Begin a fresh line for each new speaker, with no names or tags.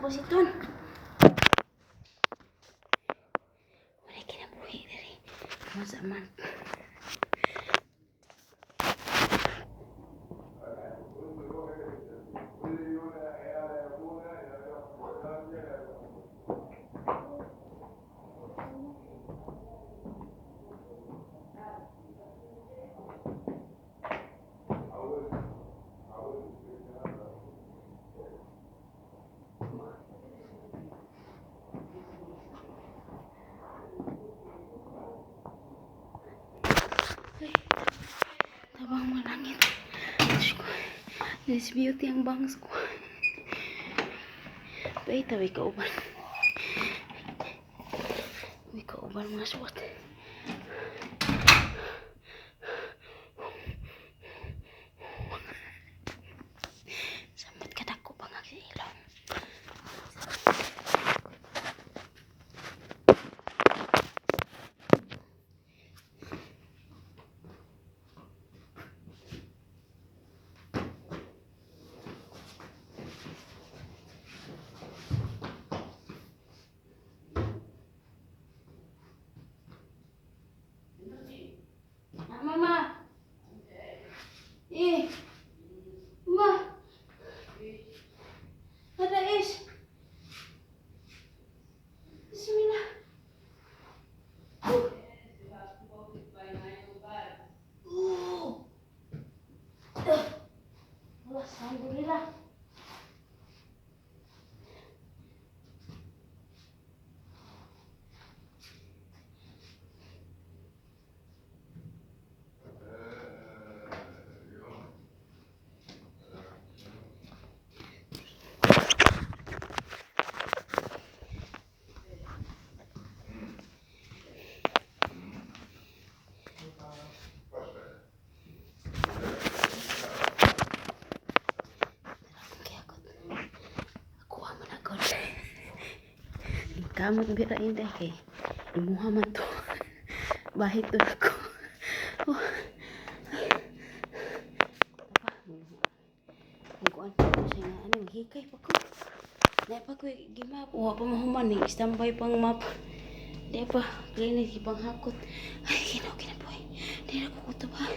Positon. Wala kinabuhi diri. Once a month. Ay, tabang malangit. Diyos ko. This beauty ang bangs ko. Paita, way kauban. Way kauban mga suwat. Samot ka dako pa nga sa ilong. Ah, mama. Eh. Ma. هذا ايش؟ بسم الله. Oh. Alhamdulillah. Kaya ako man ako. Kamot bira inday kay imuha man to. Bahit to ako. Oh. Papa, ang kuan pa ko siya nga ano, hikay pa ko. Di pa ko gimap, wa pa mahuman ni standby pang map. Di pa clinic ipang hakot. Ay, kinaw kinabuhi. Di na ko kutob ha.